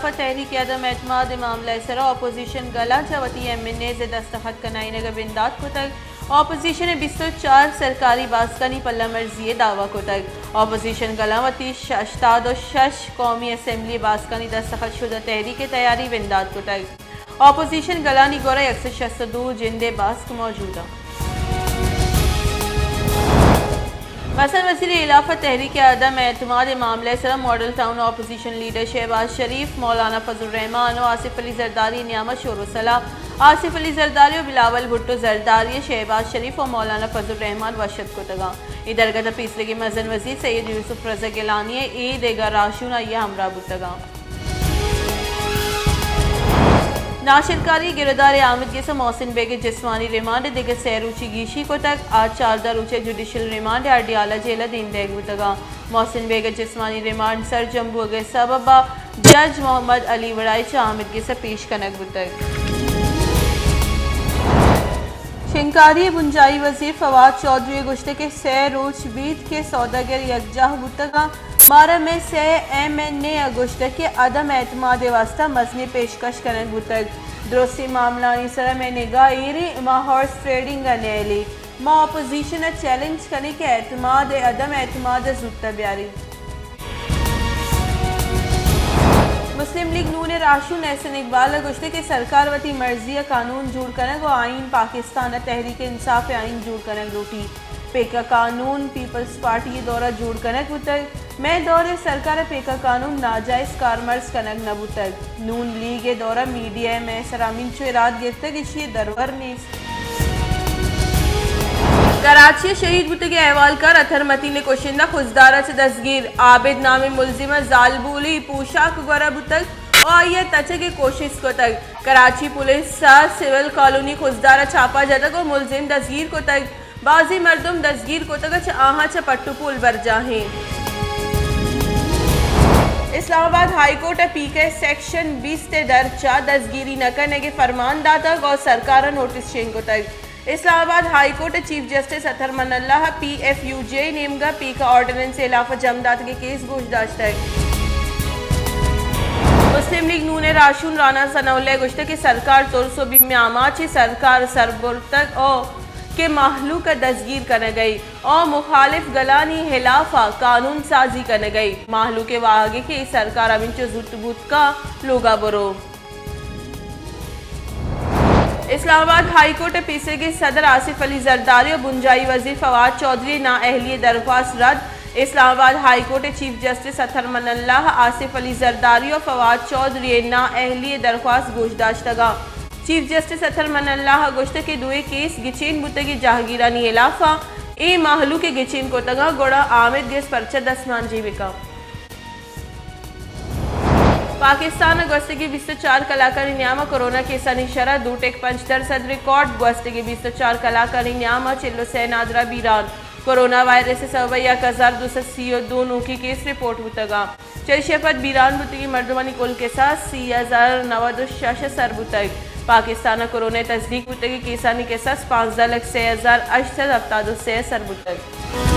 خلاف تحریک عدم اعتماد ءِ معاملہ ءِ سرا اپوزیشن گلاں چہ وتی ایم این ایز ءِ دستخط کنائینگ ءَ بندات کتگ۔ اپوزیشن ءِ بیست ءُ چار سرکاری باسکانی پلہ مرزی ءِ دعوی کتگ۔ اپوزیشن گلاں وتی ش-، ہشتاد ءُ شش قومی اسمبلی باسکانی دستخط شدہ تحریک ءِ تیاری بندات کتگ۔ اپوزیشن گلانی گورا یک سد شست ءُ دو جندے باسک موجود انت۔ مزن وزیر الاف تحریک عدم اعتماد ءِ معاملہ ءِ سرا Model Town opposition leader Shahbaz Sharif, Maulana Fazl الرحمان ءُ آصف علی زرداری ءِ نیام ءَ شور ءُ سلاہ۔ آصف علی زرداری ءُ بلاول بھٹو زرداری ءَ شہباز شریف ءُ مولانا فضل الرحمان وش اتک کتگاں۔ اے درگت ءَ پیسریگیں مزن وزیر سید یوسف رضا گیلانی ءُ اے دگہ راہشون آئی ءِ ہمراہ بوتگاں۔ ناشرکاری ءِ گرودار ءَ آمید گس ءَ محسن بیگ ءِ جسمانی ریمانڈ ءَ دگہ سئے روچی گیشی کتگ۔ آ چاردہ روچ ءِ جوڈیشل ریمانڈ ءَ اڈیالہ جیل ءَ دیم دئیگ بوتگاں۔ محسن بیگ ءِ جسمانی ریمانڈ سرجم بوگ ءِ سبب ءَ جج محمد علی وڑائی چہ آمید گس ءَ پیش کنگ بوتگ۔ شنگکاری ءِ بنجاہی وزیر فواد چوہدری ءَ گوشتگ کہ سئے روچ بیت کہ سوداگر یکجاہ بوتگاں، مارا مئے سئے ایم این اے ءَ گوشتگ کہ عدم اعتماد ءِ واستہ مزنیں پیشکش کنگ بوتگ۔ درستیں معاملہانی سرا مئے نگاہ ایر ایں، ما ہارس ٹریڈنگ ءَ نیلیں۔ ما اپوزیشن ءَ چیلنج کنیں کہ اعتماد ءِ عدم اعتماد ءَ زوت ءَ بیاریت۔ مسلم لیگ نون ءِ راہشون احسن اقبال ءَ گوشتگ کہ سرکار وتی مرضی ءَ قانون جوڑ کنگ ءُ آئین پاکستان ءَ تحریک انصاف ءِ آئین جوڑ کنگ لوٹیت۔ پیکہ قانون پیپلز پارٹی ءِ دور ءَ جوڑ کنگ بوتگ۔ مئے دور ءِ سرکار ءَ پیکہ قانون ناجائز کارمرز کنگ نہ بوتگ۔ نون لیگ ءِ دور ءَ میڈیا ءَ مئے سرا ہمینچو اراد گرتگ، ایشی ءِ درور نیست۔ کراچی ءَ شہید بوتگیں احوالکار اطہر متین ءِ کشندہ خضدار ءَ چہ دزگیر۔ عابد نامیں ملزم ءَ زالبولی پوشاک گورا بوتگ ءُ آئی ءَ تچگ ءِ کوشست کتگ۔ کراچی پولیس ءَ سول کالونی خضدار ءَ چھاپہ جتگ ءُ ملزم دزگیر کتگ۔ بازیں مردم دزگیر کتگ ءُ چہ آہاں چہ پٹ ءُ پول برجاہ ایں۔ اسلام آباد ہائی کورٹ ءَ پیکہ ءِ سیکشن بیست ءِ درچ ءَ دزگیری نہ کنگ ءِ فرمان داتگ ءُ سرکار ءَ نوٹس شنگ کتگ۔ اسلام آباد ہائی کورٹ ءِ چیف جسٹس اطہر من اللہ ءَ پی ایف یو جے ءِ نیمگ ءَ پیکہ آرڈیننس ءِ ہلاف ءَ جم داتگیں کیس گوش داشتگ۔ مسلم لیگ نون ءِ راہشون رانا ثناء اللہ ءَ گوشتگ کہ سرکار ترس ءُ بیم ءِ آماچ ایں، سرکار سر برتگ ءُ کہ مہلوک ءَ دزگیر کنگ ءَ ایں ءُ مخالف گلانی ہلاف ءَ قانون سازی کنگ ءَ ایں۔ مہلوک ءِ واہگ ایں کہ اے سرکار ہمینچو زوت بوت کاں لوگ ءَ برو۔ اسلام آباد ہائی کورٹ ءِ پیسریگیں صدر آصف علی زرداری ءُ بنجاہی وزیر فواد چوہدری ءِ نااہلی ءِ درخواست رد۔ اسلام آباد ہائی کورٹ ءِ چیف جسٹس اطہر من اللہ ءَ آصف علی زرداری ءُ فواد چوہدری ءِ نااہلی ءِ درخواست گوش داشتگ ءُ چیف جسٹس اطہر من اللہ ءَ گوشتگ کہ دوئیں کیس گچین بوتگیں جاہگیرانی ہلاف ءَ، اے مہلوک ءَ گچین کتگ ءُ گڑا آمید گس پرچہ دستمانجنی بہ کنت۔ پاکستان ءَ گوستگیں بیست ءُ چار کلاکانی نیام ءَ کورونا کیسانی شرح دو ٹک پنچ درسد ریکارڈ۔ گوستگیں بیست ءُ چار کلاکانی نیام ءَ چل ءُ سئے نادراہ بیران۔ کورونا وائرس ءِ سبب ءَ یک ہزار دو سد سی ءُ دو نوکیں کیس رپورٹ بوتگ اَنت۔ چہ ایشی ءَ پد بیران بوتگیں مردمانی کل کساس سی ہزار نود ءُ شش ءَ سر بوتگ۔ پاکستان ءَ کورونا ءِ تصدیق بوتگیں کیسانی کساس پانزدہ لکھ سے ہزار ہشت سد ہپتاد ءُ سے ءَ سر بوتگ۔